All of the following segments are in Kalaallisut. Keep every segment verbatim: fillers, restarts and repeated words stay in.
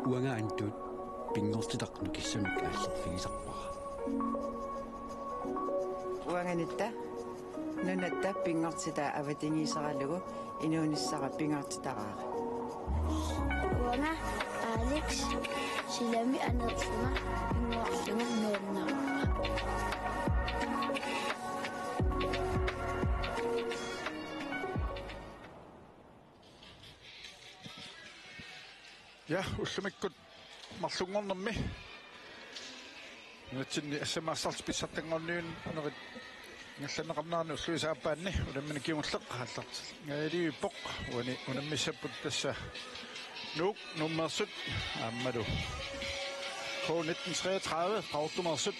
Uanga Antut pinngortitaq nukissamik aallerfigisarpara. Uanga Nitta nunatta pinngortitaa avatangiiseralugu inuunissara pingaartitaraara. Uanga Alex silami aneersuma pinngorlugu nuannaraara. Ja, ullumikkut marlunngornermi nunatsinni assamaassalti pissartanngorniunnerit ingerlanneqarnerani ulluisa aappaanni unammineq kingulleq aallartinngajaliivippoq. Uani unammissapput tassa Nuuk Nuummeersut aammalu K nitten treogtredive Qaqortumeersut.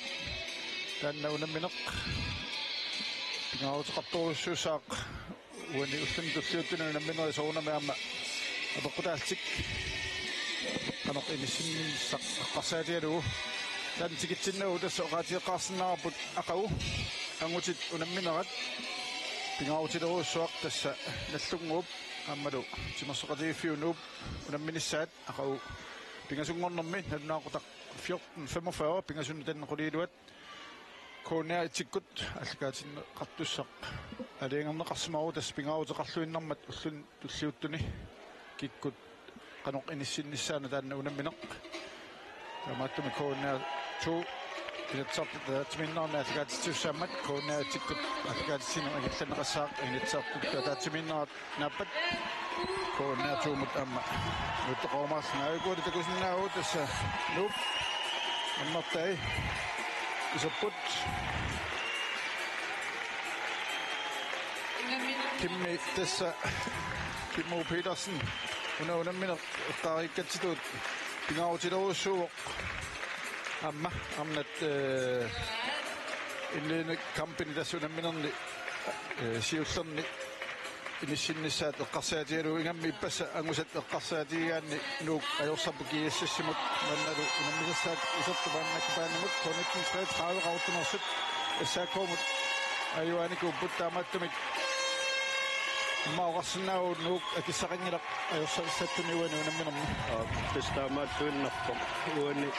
Taanna unammineq pingaaruteqartorujussuussaaq. Uani ulluni tulliuttuni unamminerit soorunami aamma apeqqutaallutik qanoq inissinnissaq eqqarsaatigalugu. Taanna tikitsinnagu tassa oqaatigeqqaarsinnaavarput aqagu angutit unamminerat pingaarutilerujussuaq tassa Nagdlúnguup aammalu Timersoqatigiiffiup Nuup unamminissaat aqagu pingasunngornermi nalunaaqutaq fjorten femogfyrre pingasunut tanneq quliiluat K N R et-ikkut aallakaatinneqartussaq aalajangerneqarsimavoq tassa pingaaruteqarluinnarmat ulluni tulliuttuni kikkut qanoq inissinnissaanut taanna unammineq. Taamaattumik K N R to Inatsisartut ataatsimiinnerani aallakaatitsisussaammat K N R et-ikkut aallakaatitsineq ingerlanneqassaaq Inatsisartut ataatsimiinnerat naappat K N R to-mut aamma nuuttoqarumaarluni. Aajuku takusinnaavugut tassa Nuup annertai iserput. Kimmi tassa Kimmo Petersen una unammineq eqqaariikkatsitut pingaarutilerujussuuvoq. Aamma arnat, eh, indledende kampini tassa unamminerni, eh, siullerni inissinnissaat eqqarsaatigalugu ingammik ippassaq angusat eqqarsaatigigaanni Nuuk ajorsarput GSS-imut maannalu unammisassaat isertut maannakkut paanimut K nitten treogtredive Qaqortumeersut S A K-mut ajugaanikuupput taamaattumik immaqa oqarsinnaavugut Nuuk akissaqanngilaq ajorsarissatsinni uani unamminermi. Aa, tassa taamaalluinnarpoq. Uani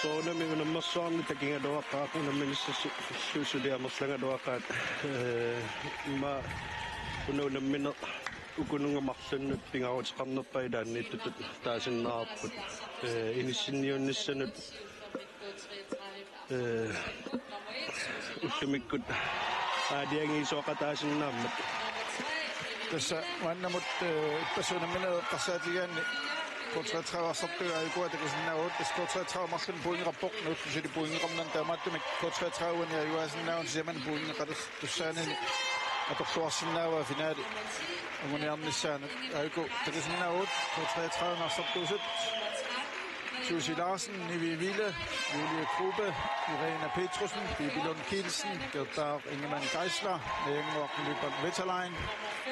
soorunami unammersuarnik takigaluaqaaq unamminissaat su-, su-, suli amerlagaluaqaat. Ee, immaqa una unammineq ukununnga marlunnut pingaaruteqarnerpaat ilaanniittutut taasinnaavarput. Ee, inissinniunnissanut ee, ullumikkut aalajangiisoqataasinnaammat. Tassa maannamut, ee, ippassaq unammineq eqqarsaatigigaanni K treogtredive arsartugaa aajuku takusinnaavugut, tassa K treogtredive marlunnik pointeqarpoq, Nuullu suli pointeqarnani taamaattumik K treogtredive-ni ajugaasinnaavugut sisamani pointeqalertussaanani atorluarsinnaavaa finaali anguniarnissaanut. Aajuku takusinnaavugut K treogtredive arsartuusut. Susie Larsen, Nivi Ville, Julie Grube, Irena Petersen, Bibi Lund Kielsen, Gerda Ingemann Geisler, Najanguaq Lyberth Wetterlein,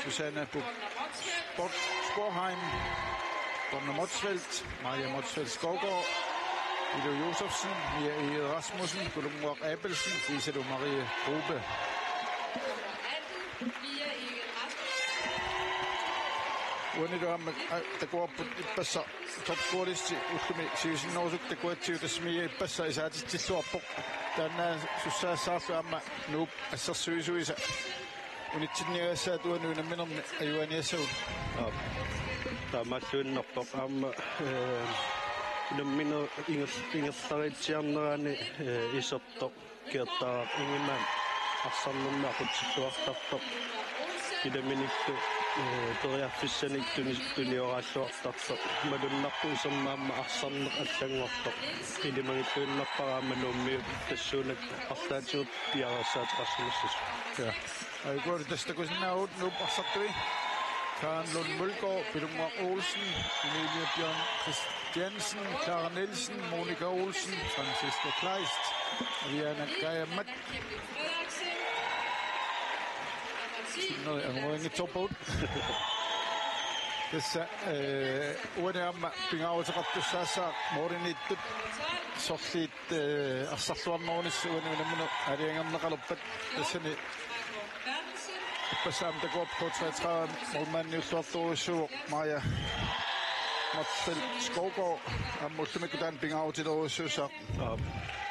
Susanne Buch Sport-, Sporheim, Donna Motzfeldt, Maja Motzfeldt Skovgaard, Ilo Josefsen, Mia Egede Rasmussen, Kulumguaq Abelsen, Lisalu Marie Grube. Uanilu aamma, aa, takuarput ippassaq topscorelisti ullumi sivisinnerusukkut takuatsigu tassa Mia ippassaq isaatitsilluarpoq. Taanna sussaassaarlu aamma Nuup assersuisuisa unitsinniagassaat uani unamminermi ajugaaniassagut. Aap. Taamaalluinnarpoq aamma, ee, unammineq inger-, ingerlariitsiarnerani, ee, isertoq Gerda Ingemann arsarnermi aqutsilluartartoq. Ilaminillu, ee, periarfissanik tuni-, tunioraalluartartoq. Malunnarpoq isermik aamma arsarneq allanngortoq. Ilimagilluinnarpara aamma Nuummiut tassuunakkut arlaatigut piareersaateqarsimassasut. Ja. Aajuku tassa takusinnaavugut Nuup arsartui. Karen Lund Mølgaard, Pilunguaq Olsen, Emilie Bjørn Christiansen, Clara Nielsen, Monika Olsen, Franciska Kleist, Riana Kajamat. Sinneri angorianngitsoorpagut. Tassa, ee, uani aamma pingaaruteqartussaassaaq målimiittut sorliit, ee, arsarluarnerunissaq uani unammineq aalajangerneqalerpat. Tassani ippassaq aamma takuarput K treogtredive målmandiulluartorujussuuvoq Maja Motzfeldt Skovgaard aamma ullumikkut taanna pingaarutilerujussuussaaq. Aap,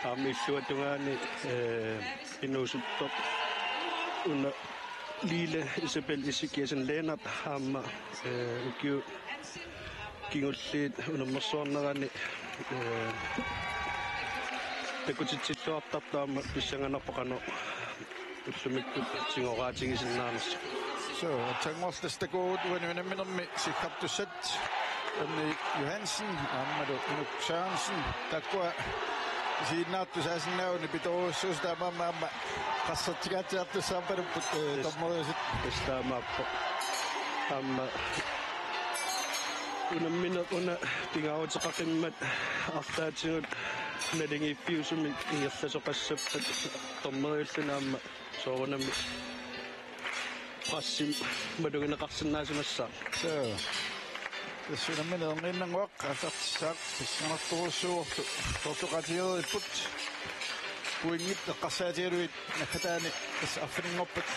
aamma illuatungaani, eh, inuusuttoq una Lille Isabel Ezekiassen Lennert aamma, eh, ukiut kingulliit unammersuarnerani, eh, takutitsilluartartoq aamma pissanganarpoq qanoq ullumikkut tigoraatigisinnaanissaq. So, aatsaannguaq tassa takugut uani unamminermi siggartussat. Anni Johansen, aammalu Inuk Sørensen, taakkua isiginnaartut saasinnaavut nipitorujussuusut taamaammat aamma qassertikaatsiartussaappaluppoq, eh, dommeriusut. Tassa taamaappoq. Aamma unammineq una pingaaruteqaqimmat arlaatigut naligiiffiusumik ingerlasoqassappat dommeriulluni aamma soorunami pressi malugineqarsinnaasimassaaq. So, tassa unammineq erniinnannguaq aallartissaaq, pissanganartorujussuuvorlu soorlu oqaatigereeripput. Pointit eqqarsaatigalugit naggataani tassa arfininngorpat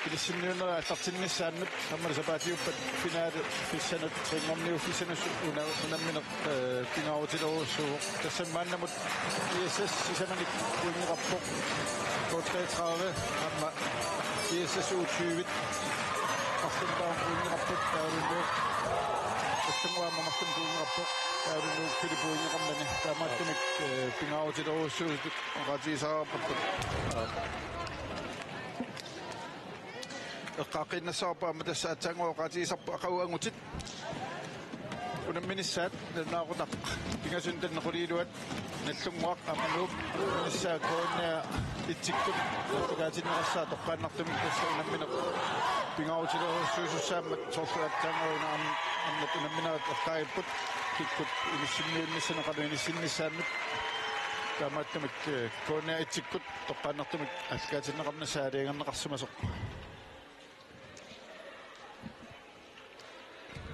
ilissinniunera aallartinnissaannut aammalu sapaatiuppat finale pissanut trinngorniuffissanut una-, unammineq, eh, pingaarutilerujussuuvoq. Tassami maannamut I S S sisamanik pointeqarpoq. K treogtredive aamma I S S U tyve. Arluntaaq pointeqarpoq taavalu. Tassami aamma marlunnik pointeqarpoq. Taavalu Philip pointeqarnani. Taamaattumik, eh, pingaarutilerujussuusutut oqaatigisariaqarparput. Eqqaaqqiinnassavarput aamma tassa aatsaannguaq oqaatigisarput aqagu angutit unamminissaat, nalunaaqutaq pingasunik tanneq quliiluat Nagdlunguaq aamma Nuuk unamminissaat K N R-itsikkut aallakaatinneqassaaq toqqaannartumik tassa unammineq pingaarutilerujussuusussaammat soorlu aatsaannguaq una aamma unamminerit eqqaagipput kikkut inissinniunnissaanut qanoq inissinnissaannut taamaattumik, eh, K N R-itsikkut toqqaannartumik aallakaatinneqarnissaa aalajangerneqarsimasoq.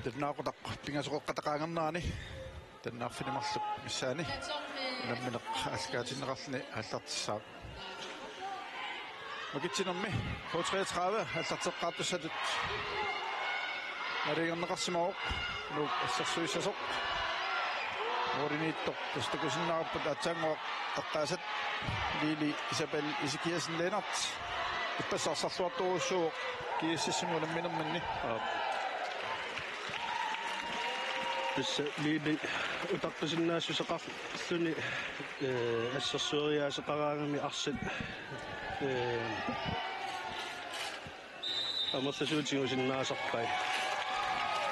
Nalunaaqutaq pingasut qeqqata qaangernerani. Taanna arfineq-marluk missaani unammineq aallakaatinneqarluni aallartissaaq. Makitsinermi K treogtredive aallarteqqaartussatut aalajangerneqarsimavoq Nuuk assersuissasoq. Mooriniittoq tassa takusinnaavarput aatsaannguaq eqqaasat Lili Isabel Ezekiassen Lennert. Ippassaq arsarluartorujussuuvoq G S S-imi unamminerminni. Aap. Tassa Lili utaqqisinnaassuseqarluni, eh, assersueriaaseqaraangami arsaq, eh, amerlasuut tigusinnaasarpai.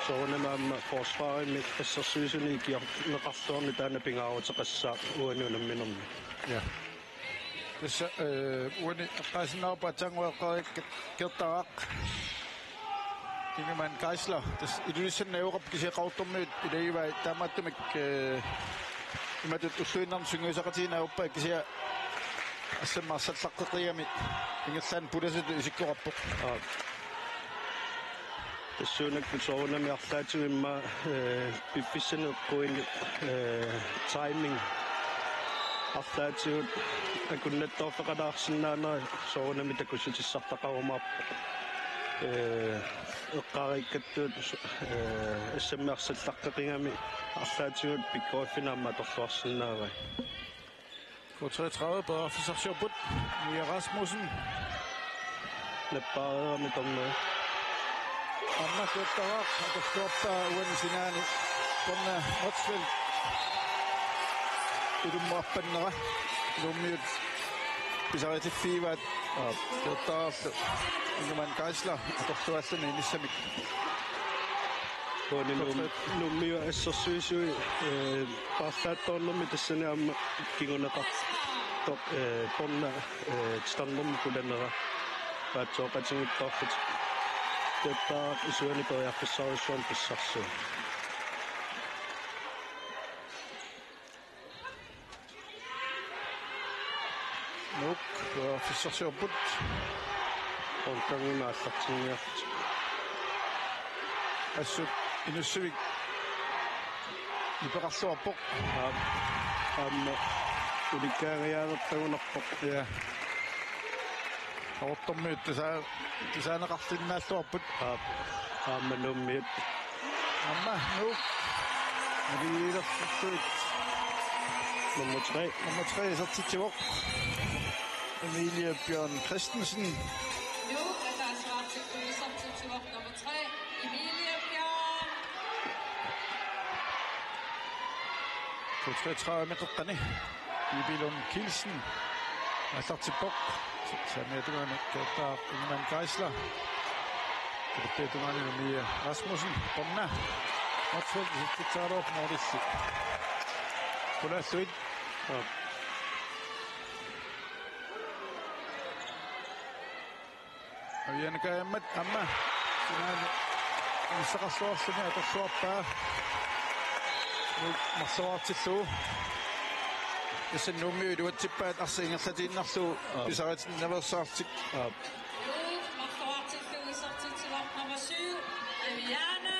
Soorunami aamma forsvarimi assersuisuni ikiorneqarluarneq taanna pingaaruteqassaaq uani unamminermi. Ja. Tassa, eh, uani eqqaasinnaavarput aatsaannguaq eqqaariikkat Qeqertaq. Ingemann Geisler, tassa Ilulissani najugaqarpoq kisianni Qaqortormiut ilagivai taamaattumik, eh, imatut ulluinnarni sungiusaqatigiinneq ajorpai kisianni assammik arsallaqqeqigami ingerlaannaq pulasatut isikkoqarpoq. Aap. Tassuunakkut soorunami arlaatigut immaqa, eh, piffissani eqquini, eh, timing arlaatigut akunnattoorfeqalaarsinnaanera soorunami takussutissartaqarumaarpoq. Eh, eqqaariikkattut, eh, assammik arsallaqqeqigami arlaatigut pikkoriffineq aamma atorluarsinnaavai. K treogtredive periarfissarsiorput. Mia Rasmussen. Nappaareerami dommeri. Aamma Qeqertaq atorluarpaa uani sinaani. Donna Motzfeldt. Ilummuarpannera. Nuummiut pisaritiffigivaat. Aap. Qeqertaqarlu Ingemann Geisler atorluaalluni inissamik. Uani Nuum-, Nuummiut assersuisui, eh, paarlaattoornermi tassani aamma kinguneqartoq, eh, Donna, eh, titarnermut pulanera paatsooqatigiittoorlutik. Qeqertaq isuani periarfissarujussuarmik pissarsivoq. Nuuk, periarfissarsiorput. Qongqannguna aallartinniarlutik. Assut Inussivik nipeqarluarpoq. Aap. Aamma ulikkaangajaanertagunarpoq. Ja. Qaqortormiut tusaa-, tusaaneqarsinnaalluarput. Aap. Aamma Nuummiut. Aamma Nuuk. Nummer tre. Nummer tre isertitsivoq. Emilie Bjørn Christensen. Nu er der svartilfælde isertitsivoq nummer tre, Emilie Bjørn. K treogtredive meter qani. Bibi Lund Kielsen. Aallartippoq. Saamiata tungaani Kata Ingemann Geisler. Kata tungaani Mia Rasmussen. Qonna. Motzfeldt isertitsaaruq målissi. Pulaassuit. Aviana Kajammat aamma. Sinaani. Inissaqarluarluni atorluarpaa. Marloraartillugu. Tassa Nuummiut iluatsippaat arsaq ingerlatiinnarlugu. Aap. Pisaritinnaveersaartik. Aap. Nummer syv, Aviana.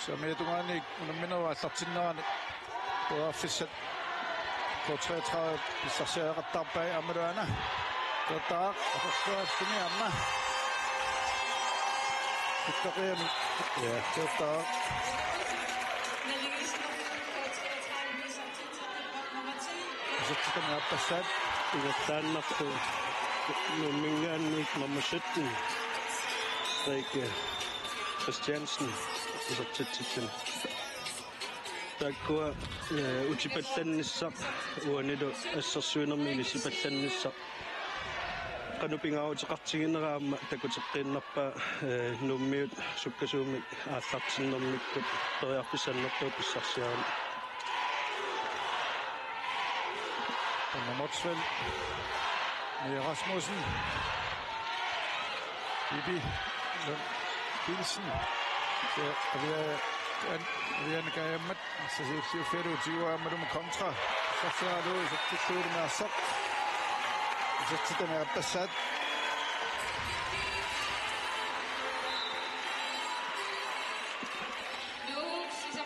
Saamiata tungaani unamminerup aallartinnerani periarfissat K treogtredive pissarsiariaqattaarpai aammalu aana. Tuattaaq atorluarluni aamma. Tuttaqiami. Ja, tuattaaq. Isertitami aappassaat. Ingerlaannarpoq Nuumminngaanniit nummer sytten, Rikke Christiansen, isertitsitsinni. Taakkua, eh, utipallannissaq uanilu assersuinermi ilisipallannissaq. Qanoq pingaaruteqartiginera aamma takuteqqiinnarpaa, eh, Nuummiut sukkasuumik aallartinnermikkut periarfissannertuut pissarsiaramik. Anna Motzfeldt. Mia Rasmussen. Bibi Lund Kielsen. Ja, Aviana Kajammat. Arsaq siulliuffigalugu tiguaa aammalu kontra. Sassialu isertittuulumi arsaq. Isertitami aappassaat.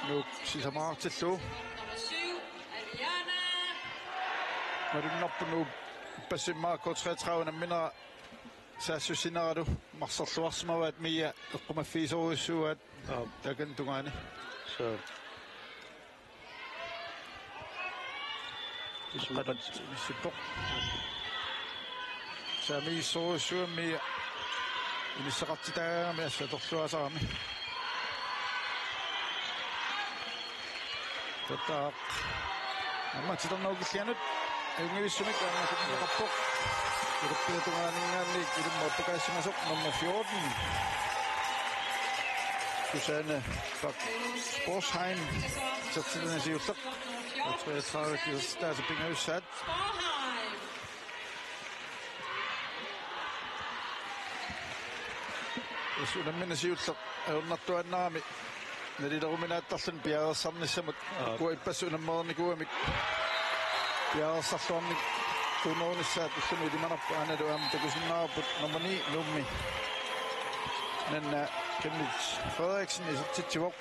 Nuuk sisamaqartillugu. Malunnarpoq Nuup ippassaq immaqa K treogtredive unamminera saassussineralu marserluarsimavaat Mia eqqumaffigisorujussuuaat. Aap. Takanna tungaani. Suu. Isumaqat-, isippoq. Saamigissorujussuugami inissaqartitaagami assut atorluaasarami. Tuattaaq. Aamma titarnerup killinganut ajunngivissumik aamma tunniuteqarpoq. Iluppiata tungaaninngaanniit ilummut appakaassimasoq nummer fjorten. Susanne Bak Sporsheim. Isertitani siulleq. K treogtredive isertitaasa pingajussaat. Tassa unammineq siulleq ajornartuaannarami nalileruminaattarluni piareersarnissamut. Aap. Ukua ippassaq unammereernikuugamik piareersarluarnikuunerunissaat ullumi ilimanarpoq, aanalu aamma takusinnaavarput nummer ni Nuummi Nanna Chemnitz Frederiksen isertitsivoq.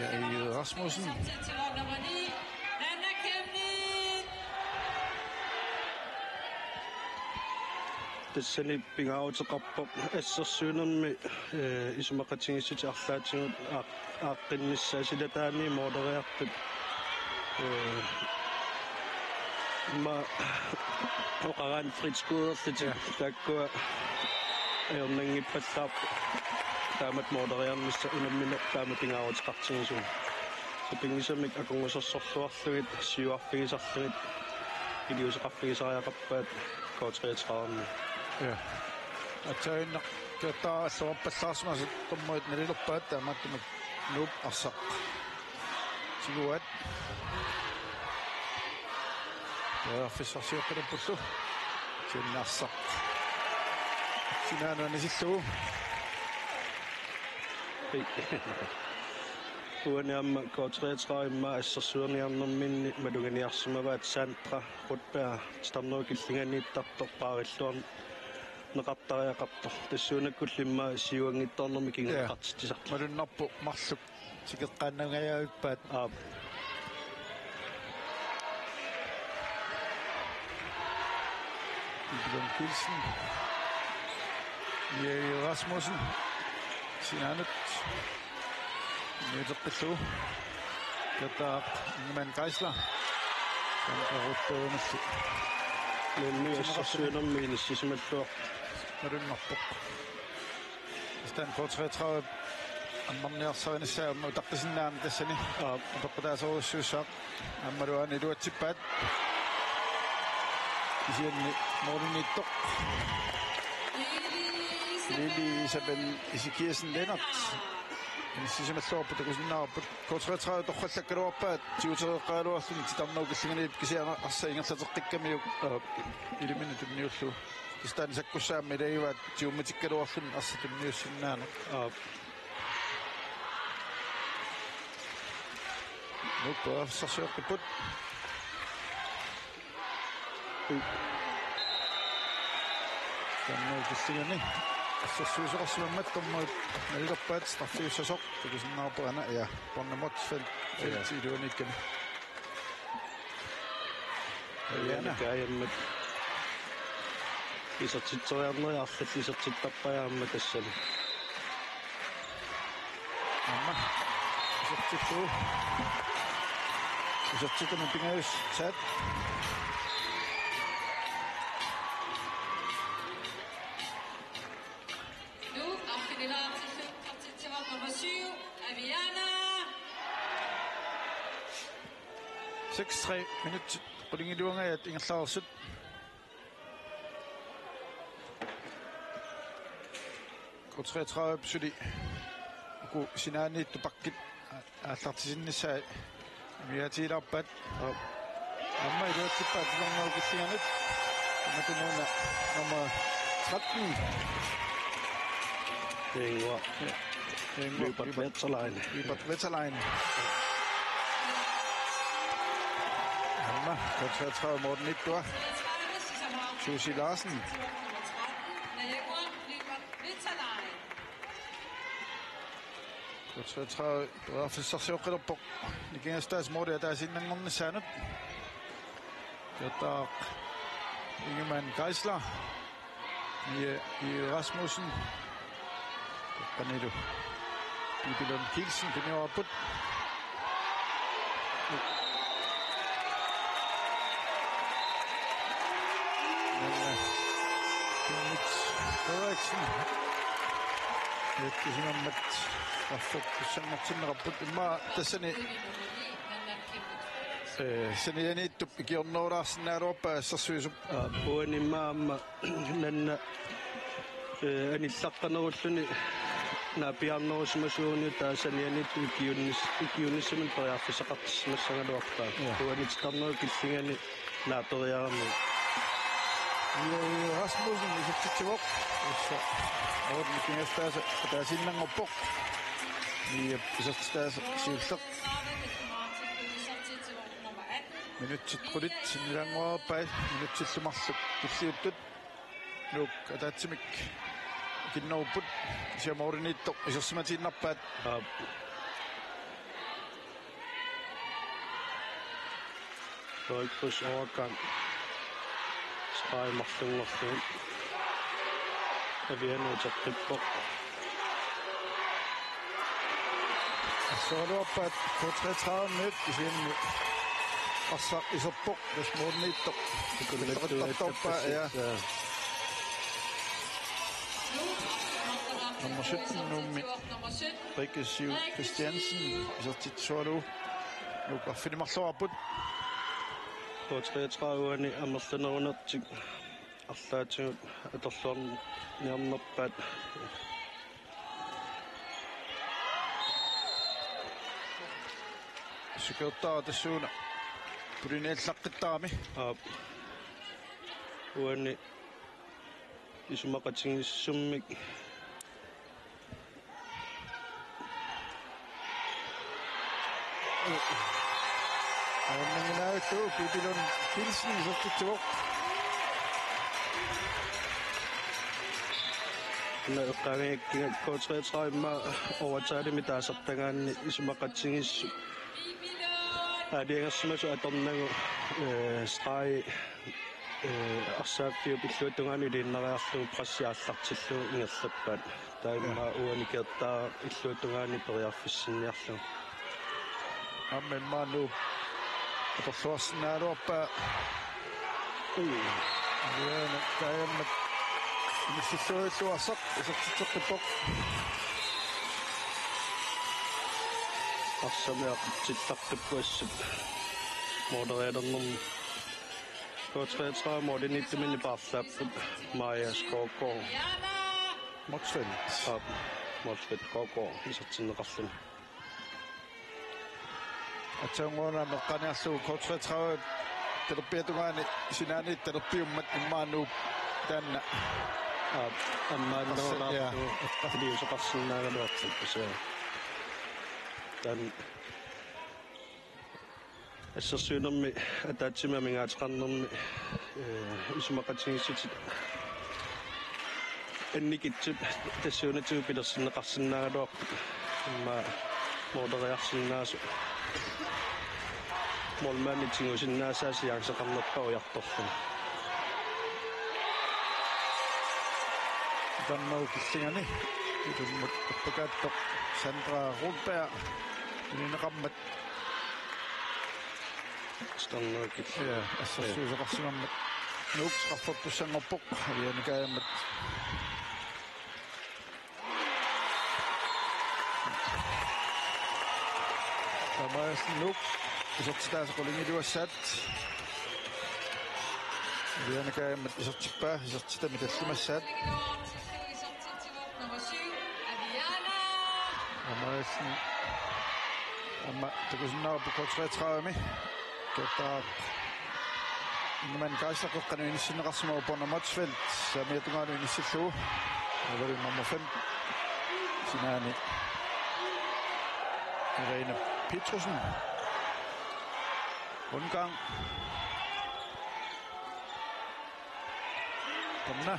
Ja, Egede Rasmussen. Tassani pingaaruteqarpoq assersuinermi, eh, isumaqatigiissutit arlaatigut aaq-, aaqqinnissaat silataani måleriartut. Eh, ma oqaraanni frit skudderlutik. Ja. Taakkua ajornanngippallaarput taamatut måleriarnissaq unammineq taama pingaaruteqartigisumik. Sapinngisamik akornusersorluarlugit, siuarfigisarlugit, iliuuseqarfigisariaqarpaat K treogtredive. Ja. Aatsaannaq Tuattaaq alluarpallaarsimasoq dommerit nalilerpaat, taamaattumik Nuup arsaq tiguaat. Periarfissarsiorpaluppoq. Kisianni arsaq sinaanut anisillugu. Hej. Uani aamma K treogtredive immaqa assersuerniarnerminni maluginiarsimavaat Sandra Rudberg titarnerup killinganiittartoq paarilluarneqartariaqartoq. Tassuunakkullu immaqa siuanngitsoornermik kinguneqartitsisartoq. Ja. Malunnarpoq marluk tikeqqaannangajavippaat. Aap. Lund Kielsen. Erik Rasmussen. Sinaanut. Niuteqqillugu. Kataaq Ingemann Geisler. Tamaruttuunassi. Nuummi assersuinermi inissisimalluarpoq. Malunnarpoq. Stand K treogtredive. Ammarniarsarinissaa aamma utaqqisinnaammat tassani. Aap. Apeqqutaasorujussuussaaq. Aammalu aana iluatsippaat. Kisianni målimiittoq. Lili Isabel Ezekiassen Lennert. Inissisimalluarput takusinnaavarput. K treogtredive torrallakkaluarpaat. Tiutereqqagaluarluni titarnerup killinganiippoq kisianni arsaq ingerlateqqikkamiuk. Aap. Iliminut tunniullugu. Kisianni sakkussaammat ilagivaat tiummatikkaluarluni arsaq tunniussinnaaneq. Aap. Nuuk periarfissarsioqqipput. Taanna killingani. Assersuisoqarsimammat dommerit nalilerpaat straffiussasoq. Takusinnaavarput aana, ja. Bornholm Motzfeldt. Ja. Feltip iluaniikkami. Aana. Aana kaajammat. Isertitseriarneri arlallit isertittarpaat aamma tassani. Aamma. Isertittu. Isertittumut pingajussaat. Nuuk arfinilaatillu isertitsivoq nummer syv, Aviana. Seks tre minutsit qulingiluangajaat ingerlareersut. K treogtredive suli uku sinaaniittut backit aallartisinnissaat umiaatiilaarpaat. Aamma iluatsippaat titarnerup killinganut. Tamatumuuna nummer tretten. Ingo. Ingo. Vibert Wetterlein. Vibert Wetterlein. Aamma K treogtredive målimiittua. Susie Larsen. K treogtredive periarfissarsioqqilerpoq. Nikingassutaasa måli ataasiinnanngornissaanut. Kataaq Ingemann Geisler. Mie, Mie Rasmussen. Qanilu. Bibi Lund Kielsen, piniorput. Kenneth Frederiksen. Etkisimamat. Affuk kussannertinnerput imma tassani. Eh, sanianiittup ikiornerulaarsinnaagaluarpaa assersuisup. Aa, uani imma aamma nanna, eh, anillaqqanerulluni naapiarnerusimasuuguni taava sanianiittup ikiunnis-, ikiunnissamik periarfissaqartissimassagaluarpaa. Ja. Uani titarnerup killingani naaperiarami. Mie Rasmussen isertitsivoq. Tassa. Aamma nikingassutaasa ataasiinnanngorpoq. Mie isertitaasa siulleq. Minutsit qulit sinnilaannguarpai, minutsillu marluk tulliuttut. Nuuk ataatsimik ikinnerupput, kisianni målimiittoq isersimatiinnarpaat. Aap. Toikus overgang. Streg marlunngorlugit. Aviana uteqqippoq. Assoraluarpaat K treogtredive-miut kisianni arsaq iserpoq, tassa målimiittoq. Ikullattuuttarpaa, ja. Nummer sytten Nuummi. Rikke Siu Christiansen, isertitsisualu. Nuuk arfineq-marloqarput. K treogtredive-ani amerlanerunertik arlaatigut atorluarniarnerpaat. Sikertaa tassuuna puliniallaqqittarami. Aap. Uani isumaqatigiissummik. Aamma Bibi Lund Kielsen isertitsivoq. Una eqqaangajakkit K treogtredive imma overtimemik taasartagaanni isumaqatigiissut aalajangersimasoq atornagu, eh, stregi Ee, arsaaffiup illuatungaani iliinnariarlugu pressi aallartillugu ingerlappaat. Taava immaqa uani Keertaaraq illuatungaani periarfissinniarlugu. Aamma immaqa Nuup atorluarsinnaagaluarpaa. Ui. Aviana Kajammat inissilluarluarsoq isertitseqqippoq. Arsaq aamma aqutsillartukkut assut. Målerialernermi. K treogtredive målimiittuminni paarlaapput Maja Skovgaard. Motzfeldt. Aap, Motzfeldt Skovgaard isertinneqarluni. Aatsaannguaq aamma eqqaaniarlugu K treogtredive talerpiata tungaani sinaaniit talerpiummat immaqa Nuup taanna. Aap, ammaanneerlaarlugu. Arsaq, ja. Eqqaaliuseqarsinnaagaluarput, tassa. Taanna assersuinermi ataatsimik amigaateqarnermi, ee, isumaqatigiissutit annikitsut tassuunatigut pilersinneqarsinnaagaluarput, immaqa måleriarsinnaasoq, målmandip tigusinnaasaa chanceqarnerpaaq ujartorlugu. Taanna killingani ilummut appakaattoq Sandra Rudberg. Ineqarmat Standard. Ja, assersuisoqarsimammat. Nuuk straffertussanngorpoq, Aviana Kajammat. Taamaas Nuuk isertitaasa qulingiluassaat. Aviana Kajammat isertippaa, isertitami tallimassaat. Nummer syv, Aviana. Aamma takusinnaavarput K treogtredive-mi. Keertaaraq. Ingemann Geisler qeqqanut inissinneqarsimavoq, Brenda Motzfeldt saamiata tungaanut inissillugu. Aammalu nummer fem sinaani Irene Petrussen. Ungarn. Taanna.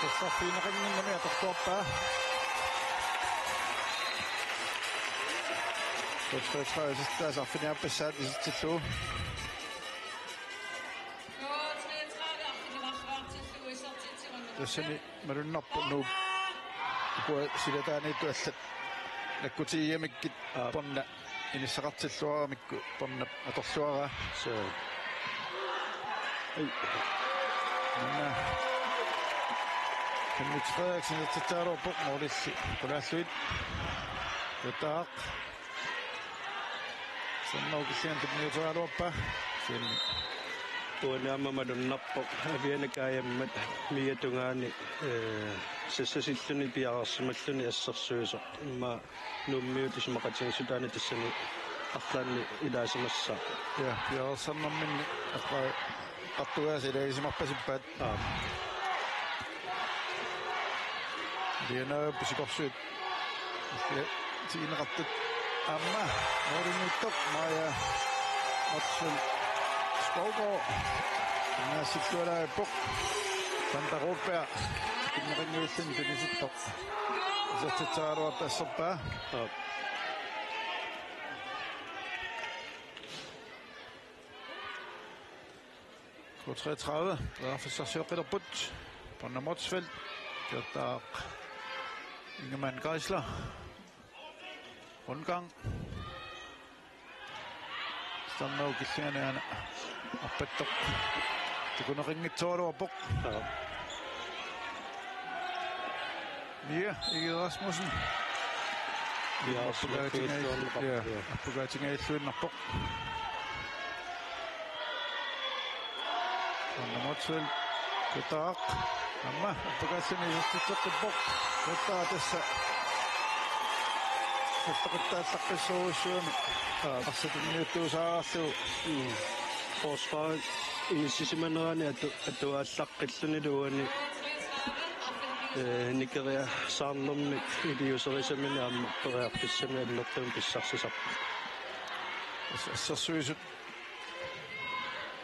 Tassa arfineqanngimmat atorluarpaa. K treogtredive isertitaasa arfiniarpassaat isertillugu. Tassani malunnarpoq Nuup. Ukua silataaniittut allat nakkutigigamikku. Aap. Brenda inissaqartilluaramikku Brendap atorluaraa. Suu. Ai. Minna. Henrik Frederiksen isertitsaalerpoq målilli qulaallugit. Keertaaraq. Sannau killingani tunniuteriaraluarpaa. Suu. Uani aamma malunnarpoq Aviana Kajammat miatungaani, ee, sassasilluni piareersimalluni assersuisoq. Immaqa Nuummiut isumaqatigiissutaanni tassani arlaanni ilaasimassaaq. Ja, piareersarnerminni aqqa-, eqqartugaasa ilaagisimarpasippaat. Aap. Lianaa pusikorsuit. Ja, tigineqartut. Aamma, målimiittoq, Maja Motzfeldt Skovgaard. Naassillualaarpoq. Sandra Rudberg. Kinneqanngivilluni tunisittoq. Isertitsaaruarta asserpaa. Aap. K treogtredive, periarfissarsioqqilerput. Brenda Motzfeldt, Keertaaraq Ingemann Geisler. Ungarn. Sannau killingani aana arpattoq. Takuneqanngitsooraluarpoq. Aap. Mia Egede Rasmussen. Ja, Appukaatingaja-, ja, ja. Appukaatingajalluinnarpoq. Anna Motzfeldt, Keertaaraq. Aamma, appakaalluni isertitseqqippoq. Keertaaraq tassa. Sattaqattaallaqqissorujussuugami. Aap. Arsaq tunniuttuusaarlugu. Mm. Forsvaret inissisimanerani atu-, atuaallaqqillunilu uani, ee, nikeriasaarnermik iliuuserisamini aamma periarfissamik annertuumik pissarsisarpoq. As-, assersuisut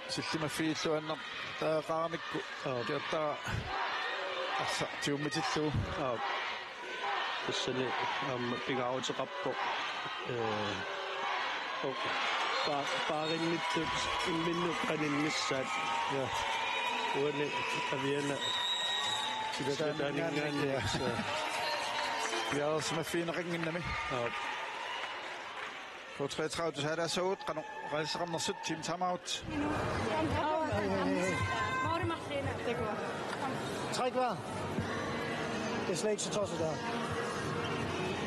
sillimaffigiilluinnartariaqaramikku. Aap. Keertaaraq arsaq tigummitillugu. Aap. Tassani aamma pingaaruteqarpoq. Ee, o-, Pa-, paarinnitsut imminnut qaninnissaat. Ja. Uani aviana. Sila taaninngaanniit. Ja. Ja, som er fine ringen med. Ja. På treogtredive, så er der så otte. Kan du rejse sig op, når sytten timer timeout? Tre hver. Det er slet ikke så tosset, der.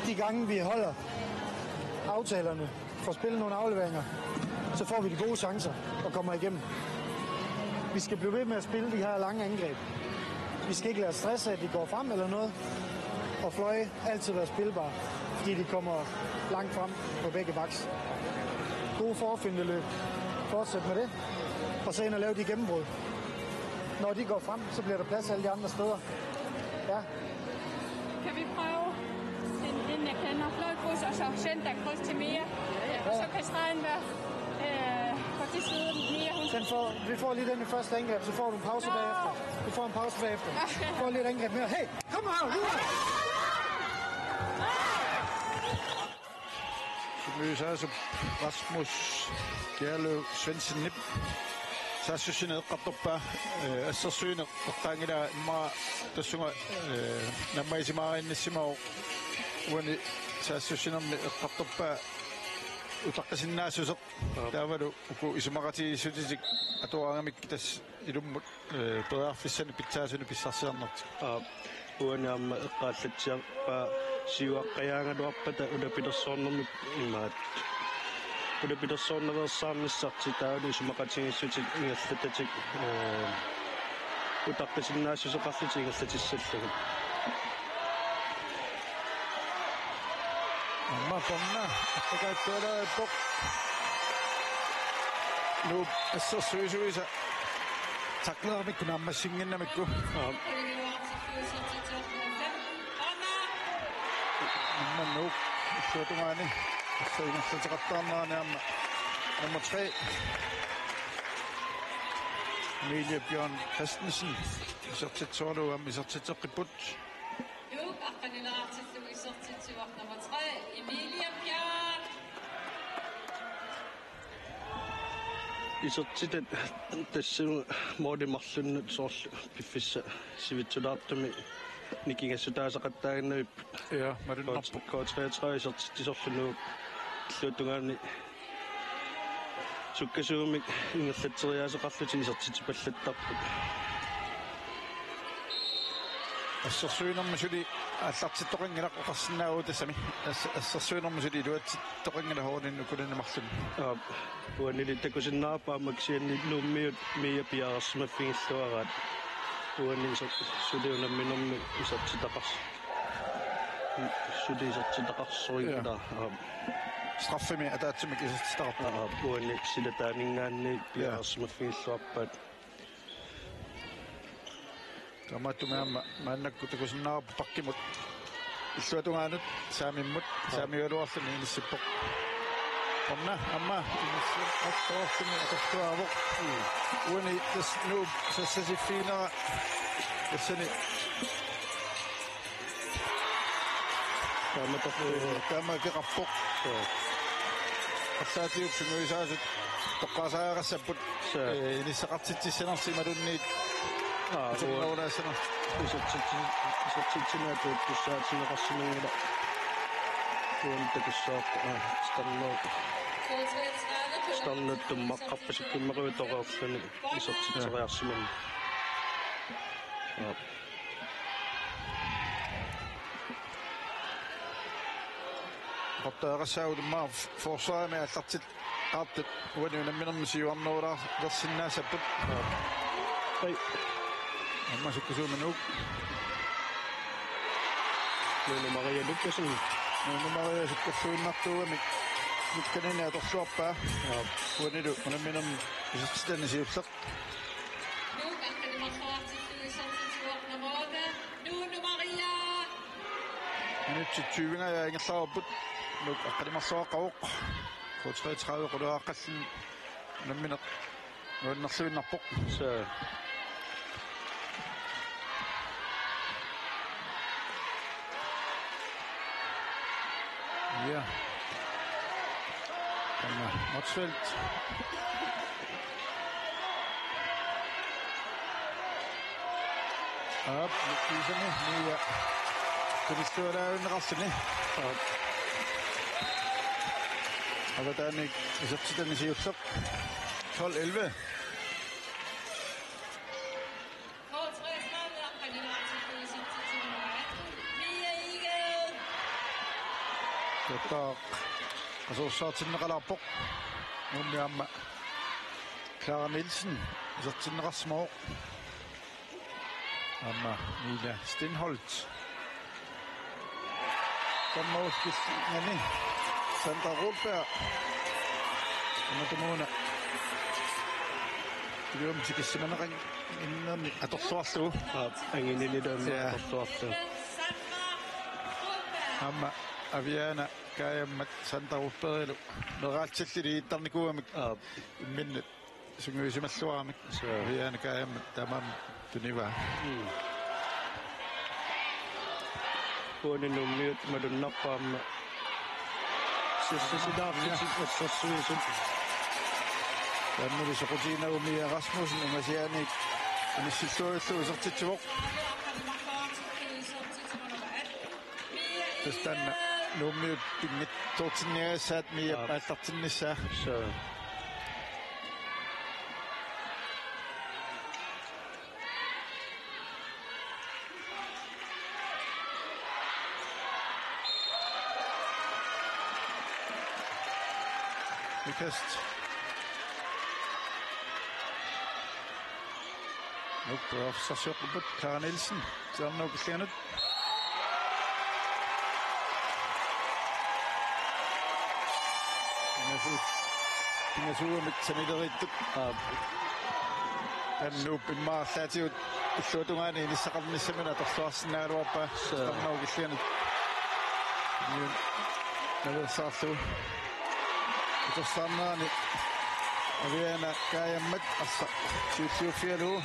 De gange, vi holder aftalerne, får spillet nogle afleveringer, så får vi de gode chancer og kommer igennem. Vi skal blive ved med at spille de her lange angreb. Vi skal ikke lade os stresse, at de går frem eller noget. Og fløje altid være spilbare, fordi de kommer langt frem på begge backs. Gode forfinteløb. Fortsæt med det. Og så ind og lave de gennembrud. Når de går frem, så bliver der plads alle de andre steder. Ja. Kan vi prøve en, en jeg kender? Blå kryds, og så søndag kryds til Mia. Og så kan stregen være øh, på til siden. Mia, hun... Den får, vi får lige den i første angreb, så får du en pause bagefter. Du får en pause bagefter. Du får lige et angreb mere. Hey, come on! Sumiusaasup Rasmus Kjærløv Svendsenip saassussineq eqqartorpaa, eh, assersuineq eqqaanngilaa immaqa tassunga, eh, naammagisimaarinnissimavoq. Uani saassussinermi eqqartorpaa utaqqisinnaassuseq. Aap. Taavalu uku isumaqatigiissutitik atoraangamik tassa ilummut, eh, periarfissanik pitsaasunik pissarsiarnertik. Aap, uani aamma eqqaallatsiarpaa siuaqqajaagaluarpata ulapilersoornermi imaat. Ulapilersoornaveersaarnissartik taavalu isumaqatigiissutit ingerlatatik, eh, utaqqisinnaassuseqarlutik ingerlatissallugit. Aamma Ponna arpakaatsualaarpoq. Nuup assersuisuisa tacklerimikku naammassinnginnamikku. Aap. Aamma Nuuk illuatungaani assersuinerluteqartaarnerani aamma nummer tre, Emilie Bjørn Christensen, isertitsisoralugu aamma isertitseqqipput. Nuuk aqqanilaartillugu isertitsivoq nummer tre, Emilie Bjørn. Isertitat tassunga måli marlunnut soorlu piffissap sivitsulaartumik nikingassutaasaqattaaginnarput. Ja, malunnarpoq. K treogtredive isertitsisorlu Nuuk illuatungaani sukkasuumik ingerlatseriaaseqarlutik isertitsipallattarput. Assersuinermi suli aallartittoqanngilaq oqarsinnaavoq tassami. As-, assersuinermi suli iluatsittoqanngilaq holdinut ukunani marlunni. Aap, uanili takusinnaavarput aamma kisianni Nuummiut Mia piareersimaffigilluaraat. Uani iser-, suli unamminermi isertitaqars-, suli isertitaqarsorigilaa. Ja. Aap. Straffemi ataatsimik isertitaqarpoq. Aap, uani sila taaninngaanniit, ja, piareersimaffigilluarpaat. Taamaattumik aamma maannakkut takusinnaavarput bakkimut illuatungaanut Saamimmut. Aap. Saamiugaluarluni inissippoq. Ponna aamma inissippoq, atorluarluni atortuaavoq. Mm. Uani tassa Nuup sassasiffiginera tassani taama torlu-, ee, taama akeqarpoq. Suu. Arlaatigut sungiusaasut toqqaasariaqassapput. Suu. Ee, inissaqartitsissanersi imaluunniit. Aa, atornerulaassanersi. Isertitsi-, isertitsinaatut tussaatigineqarsimanngilaq. Uani takussavarput, aa, Stanley. Stanley tummaqqarpasippimmaqui toreerluni isertitseriarsimanni. Aa. Qattariaqassaagut immaqa forsvarimi aallartittoqartut uani unamminermi siuarnerulaarsinnaassapput. Ai. Aamma sukkasuumik Nuuk. Nuunu Maria Lukassen. Nuunu Maria sukkalluinnartuugami. Lukkanini atorluarpaa. Aap. Uanilu unamminermi isertitani siulleq. Nuuk aqqaneq-marloqartillugu isertitsivoq nummer otte, Nuunu Maria. Minutsit tyvingajak ingerlareerput. Nuuk aqqaneq-marloqarpoq. K treogtredive quleraqqalluni unammineq nuannerluinnarpoq. Suu. Ja. Aamma Motzfeldt. Aap, kiisami Mia tunillualaavinneqarluni. Aap. Avataaniit isertitani siulleq. Tolv elleve. Tottaaq qasuersaartinneqalaarpoq. Nuummi aamma Clara Nielsen isertinneqarsimavoq. Aamma Mila Stenholt. Tammaulkillingani Sandra Rudberg. Aamma tumuuna. Ilium tikissimaneqanngimmat atorluarlugu. Aap, angininilu aamma. Ja. Atorluarlugu. Aamma Aviana Kajammat Sandra Rudbergilu meeraaltillili ittarnikuugamik. Aap. Imminnut sungiusimalluaramik. Suu. Aviana Kajammat tamanna tunivaa. Mm. Uani Nuummiut malunnarpoq aamma. Sissisilaarlutik assersuisut. Tammuli soqutiginagu Mia Rasmussen ungasianik inissilluarlugu isertitsivoq. Tassa taanna Nuummiut pinngitsoortinniagassaat Mia. Aap. Aallartinnissaa. Suu. Mikast. Nuuk periarfissarsiorput Clara Nielsen. Siorna ukillianut. Pingasu-, pingasuugamik sanileriittut. Aap. Taanna Nuup immaqa arlaatigut illuatungaani inissaqarnissaminut atorluarsinnaagaluarpaa. Suu. Siorna ukillianut. Nuuk nalersaarlugu. Utersaarnerani Aviana Kajammat arsaq siulliuffigalugu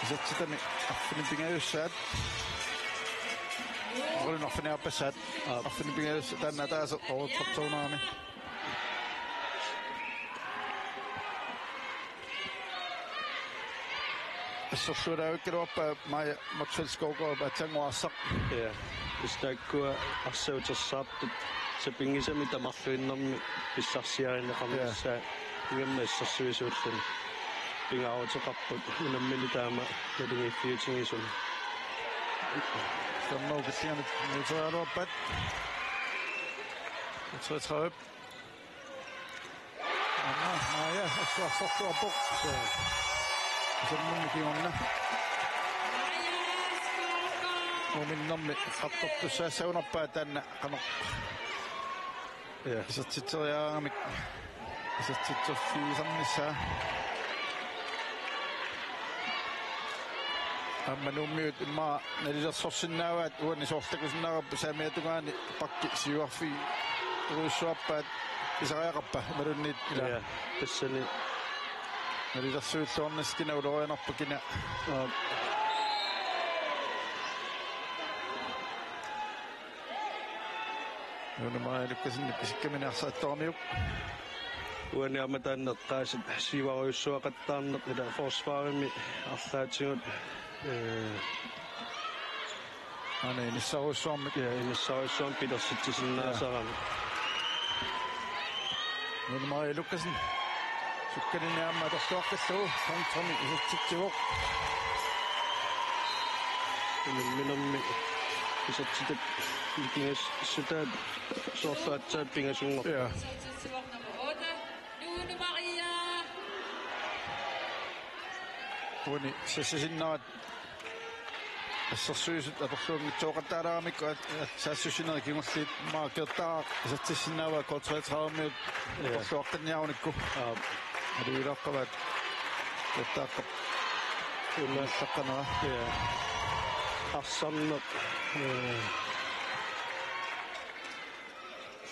isertitami arfineq-pingajussaat. Uagut arfineq-aappassaat. Aap. Arfineq-pingajussaat taanna ataaseq overtroptornerami. Assersuulaavikkaluarpaa Maja Motzfeldt Skovgaard aatsaannguaq arsaq. Ja. Tassa taakkua arsaq utersaartut sapinngisamik tamarluinnermi pissarsiarineqarnissaa. Ja. Ingammik assersuisuulluni. Pingaaruteqarput unammineq taama naligiiffiutigisumik. Siorna ukillianut nuuteriaraluarpaat. Treogtredive. Aamma Maja assuarsorluarpoq. Suu. Isermimmi kingorna. Uuminnermi eqqartortussaassagunarpaa taanna qanoq. Ja. Isertitseriaraangamik. Isertitserfigisarnissaa. Aamma Nuummiut immaqa nalilersorsinnaavaat uani soorlu takusinnaavarput saamiata tungaani pakki siuarfigerujussuarpaat pisariaqarpa imaluunniit ila. Ja, tassani. Nalilersuilluarnissaq kina ulorianarpa kina. Aap. Nuunu Maria Lukassen isikkamini arsaq attoramiuk. Uani aamma taanna eqqaasat siuarujussuaqattaarneq ila forsvarimi arlaatigut, ee, aana inissarujussuarmik. Ja, inissarujussuarmik pilersitsisinnaasarami. Nuunu Maria Lukassen. Sukkaninni aamma atorluaqqillugu, kontrami isertitsivoq. Unamminermi isertitat nikingassutaat soorlu aatsaat pingasunngorpoq. Ja. Uani sassisinnerat assersuisut atorluanngitsooqattaalaaramikku at-, at-, saassussinerit kingulliit markertaaq isertissinnaavaa K treogtredive-miut. Ja. Atorluaqqinniarunikku. Aap. Aluilaaqqavaat. Tottaaqqap. Una. Allaqqanera. Ja. Arsarneq. Ja.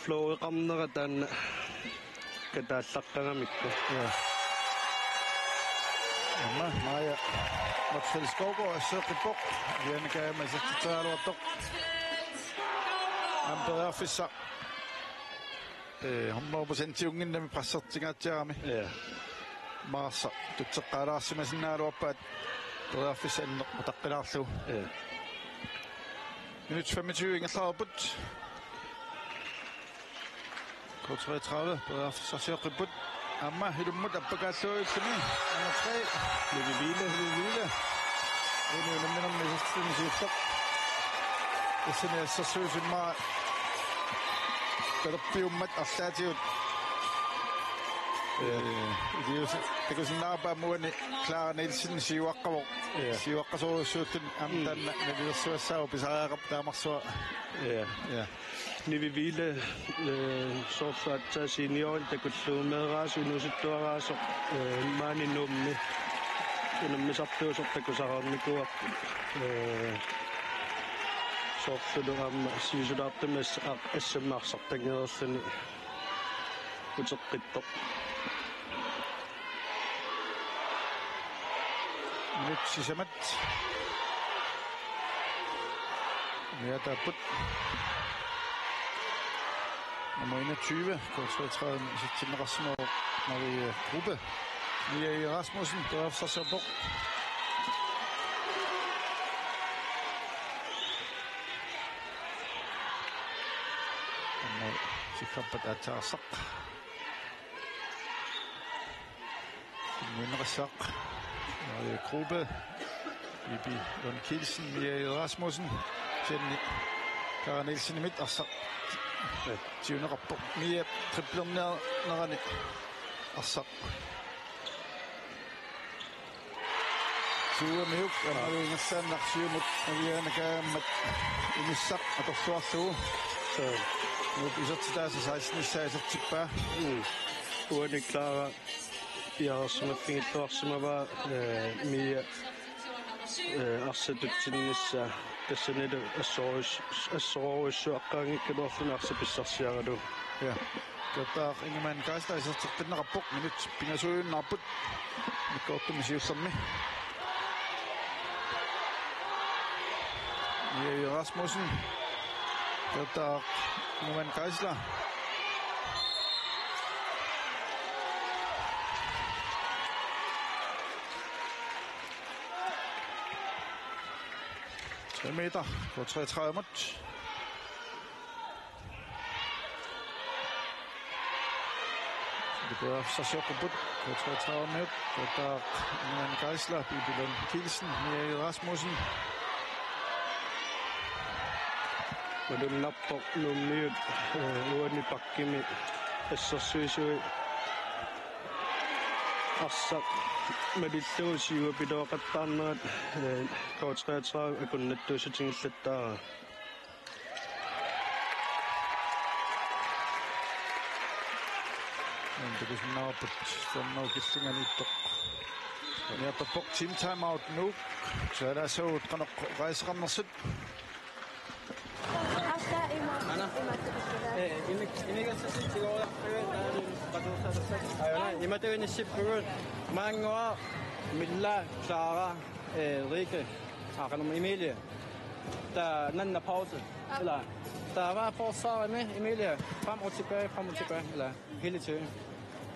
Floreqarnera taanna kataallaqqagamikku. Ja. Aamma Maja Motzfeldt Skovgaard asseeqqippoq. Aviana Kajammat isertitseriaraluartoq. Aamma periarfissaq. Eh, hundrede procentiunnginnami pressertingaatsiarami. Ja. Maarsa tutseqqaalaarsimasinnaagaluarpaat periarfissaq annertaqqilaarlugu. Ja. Minut femogtyve ingerlareerput. K treogtredive, periarfissarsioqqipput. Aamma ilummut appakaalluarluni. Nummer tre. Nivi Viile. Nivi Viile. Uni unamminermi isertitani siulleq. Tassani assersuusimmaa talerpiummat arlaatigut. Ja. Eh, iliuuseq takusinnaavarput aamma uani Clara Nielsen siuaqqavoq. Ja. Siuaqqasorujussuulluni aamma taanna nalilersugassaavoq pisariaqarpoq taamarsuaq. Ja. Ja. Nivi Viile, eh, soorlu aatsaat seniorinik takullugu meeraasoq inuusuttuaraasoq, eh, maani Nuummi unammisartuusoq takusaqarnikuuarput. Eh, soorlulu aamma sivisulaartumik as-, a-, assammik arsartanngereerluni uteqqittoq. Minut sisamat. Ja, der er put. Nummer enogtyve, K treogtredive, isertinneqarsimavoq Marie Grubbe. Mia Rasmussen, periarfissarsiorpoq. Aamma tikkarpat aatsaat arsaq. Immernaqaaq. Marie Grubbe. Bibi Lund Kielsen, Mia Rasmussen. Jenny Clara Nielsenimit arsaq. Tiuneqarpoq. Mia triplerniarnerani arsaq. Suuamiuk, aammalu ingerlaannaq siumut avianakaammat inissaq atorluarlugu. Suu. Nuup isertitaasa sekstenissaa isertippaa. Mm. Uani Clara piareersimaffigilluarsimavaa, eh, Mia, eh, arsaq tutsinnissaa. Tassanilu assorujus-, assorujussuaqqaanngikkaluarluni arsaq pissarsiaralugu. Ja. Toortaaq Ingemann Geisler iserteqqinneqarpoq, minut pingasuujunnarput. Immikkoortumi siullermi. Mia Rasmussen. Toortaaq Ingemann Geisler. Tre meter. K treogtredive-mut. Periarfissarsiorput, K treogtredive-miut, toortaaq Ingemann Geisler, Bibi Lund Kielsen, Mia Rasmussen. Malunnarpoq Nuummiut, eh, uani bakkimi assersuisui arsaq malillugu siuapiloqattaarnerat, eh, K treogtredive akunnattuussutingillattaarpaa. Takusinnaavarput Sernau Killinganiittoq. Niapappoq team timeout Nuuk. Sualaassaagut qanoq oqaaseqarnersut. Aana. Eh, imik-, imikassasit tigoriarpagut, taava qatuussaassat. Aana, imatut inissippugut. Maannguaq, Milla, Clara, eh, Rikke. Aa, qanormi Emilie. Taava Nanna pause. Ila. Taava forsvarimi Emilie. Frem og tilbage, frem og tilbage. Ila. Hele tiden.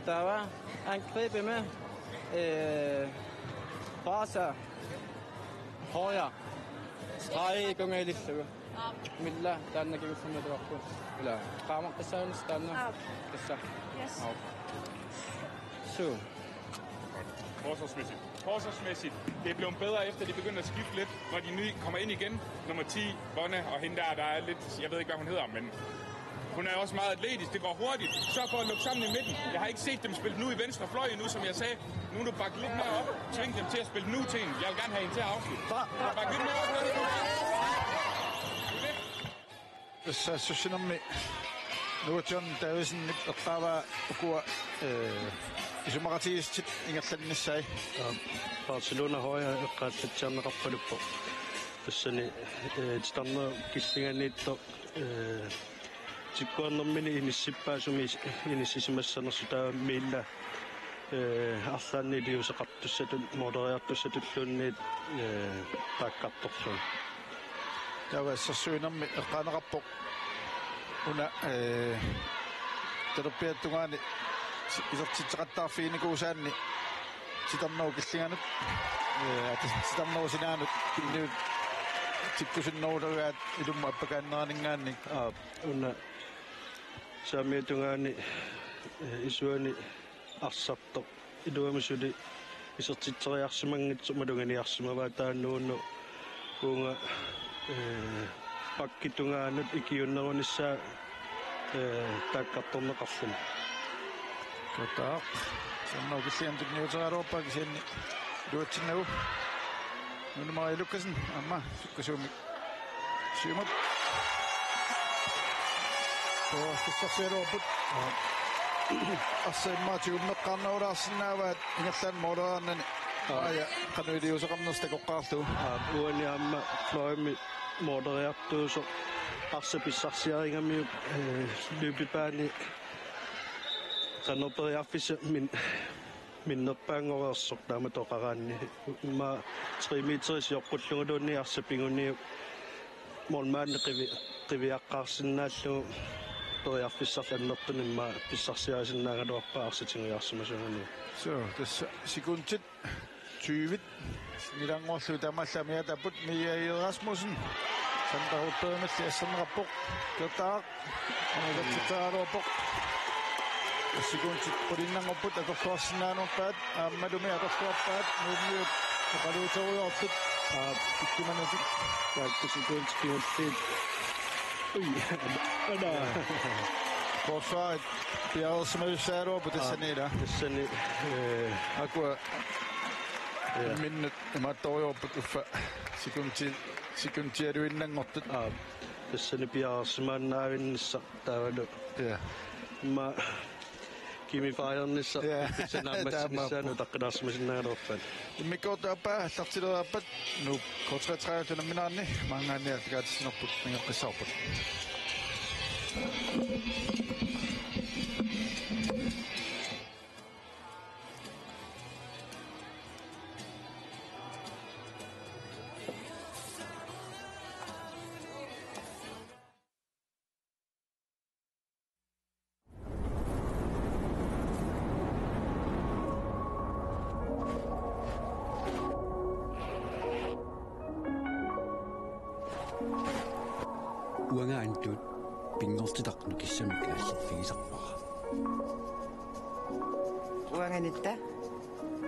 Taava angribimi, eh, Brasa. Højre. Streg i gang ilillugu. Milla, taanna kingullermi atuarput. Ila. Qaamaqqissaanissaq taanna. Aap. Tassa. Yes. Aap. Suu. Forsvarsmæssigt. Forsvarsmæssigt. Det er blevet bedre, efter de begyndte at skifte lidt, når de nye kommer ind igen. Nummer ti, Vonne, og hende der, der er lidt, jeg ved ikke, hvad hun hedder, men hun er også meget atletisk. Det går hurtigt. Sørg for at lukke sammen i midten. Jeg har ikke set dem spille den ud i venstre fløj endnu, som jeg sagde. Nu må du bakke lidt mere op. Tving dem til at spille den ud til hende. Jeg vil gerne have hende til at afslutte. Bak lidt mere op. Tassa assersuinermi Nuuk John Davidsen eqqaavaa ukua, eh, isumaqatigiissutit ingerlannissaat. Aap, Barcelona højre eqqaallatsiarneqarpaluppoq. Tassani, eh, titarnerup Killinganiittoq, eh, tikkuarnermini inissippaa sumi is-, inissisimassanersoq, taava Milla, eh, arlaannik iliuuseqartussatut, måleriartussatulluunniit, eh, taakkartorlugu. Taava assersuinermi eqqaaneqarpoq una, eh, Talerpiata tungaani isertitseqattaarfiginikuusaanni titarnerup killinganut, ee, ati-, titarnerup sinaanut, killiut tikkusunnerulerigaat ilummut appakaanneraninngaanniit. Aap, una saamiata tungaani, ee, isuani arsartoq iluamik suli isertitseriarsimanngitsoq malunnarniarsimavaa taanna uunga, ee, pakkip tungaanut ikiuunnerunissaa, ee, taakkartorneqarluni. Kataaq. Sanna ukilliam tunniuteriaraluarpaa kisianni iluatsinnagu. Nunamari Lukassen aamma sukkasuumik siumut. Periarfissarsiaraluarput. Arsaq immaqa tigummeqqaarnerulaarsinnaavaat ingerlaannaq måleriarnani. Aa. Aja, qanoq iliuuseqarnersoq takoqqaarlugu. Aa, uani aamma fløjimi måleriartuusoq arsaq pissarsiarigamiuk, ee, løbebanen qanoq periarfissaq min-, minnerpaanngoreersoq taamatut oqaraanni. Immaqa tre meter sioqqulluguluunniit arsaq piguniuk målmandi qivi-, qiviaqqaarsinnaallugu periarfissarlu annertuumik immaqa pissarsiarisinnaagaluarpaa arsaq tigujaarsimasuuguniuk. Suu, tassa sekundit tyve. Sinnilaannguarlugit taamaallaat amigaataapput. Mia Rasmussen. Sandra Rudbergimilli asserneqarpoq. Kataaq. Amerlatsitsaaluarpoq. Sekundit qulinnanngorput atorluarsinnaanerpaat. Aammalumi atorluarpaat. Nuummiut oqaluuterujoortut. Aa, pikkumanutik. Taakku sekundit kingulliit. Ui, ana. Forsvarit piareersimasussaagaluarput tassani ila. Tassani, ee, akua, ja, imminnut imaattorujoorput uffa sekundi-, sekundialuinnanngortut. Aa, tassani piareersimaannaavinnissaq taavalu. Ja. Immaqa Kimi Fejernissaq. Ja. Tassani aamma taamaappoq. Sinnissaanut utaqqilaarsimasinnaagaluarpaat. Immikkoortup aappaa aallartileriarpat Nuup K treogtredive unamminerani maanngaanniit aallakaatitsinerput angeqqissaarput. Uanga Antut pinngortitaq nukissamik aallerfigisarpara. Uangattaaq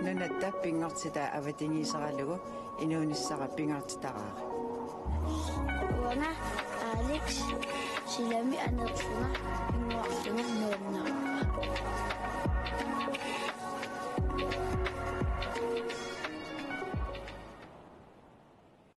nunatta pinngortitaq avatangiiseralugu inuunissara pingaartitaraara. Uanga Alex, silami aneerlunga pinnguarlunga nuannara.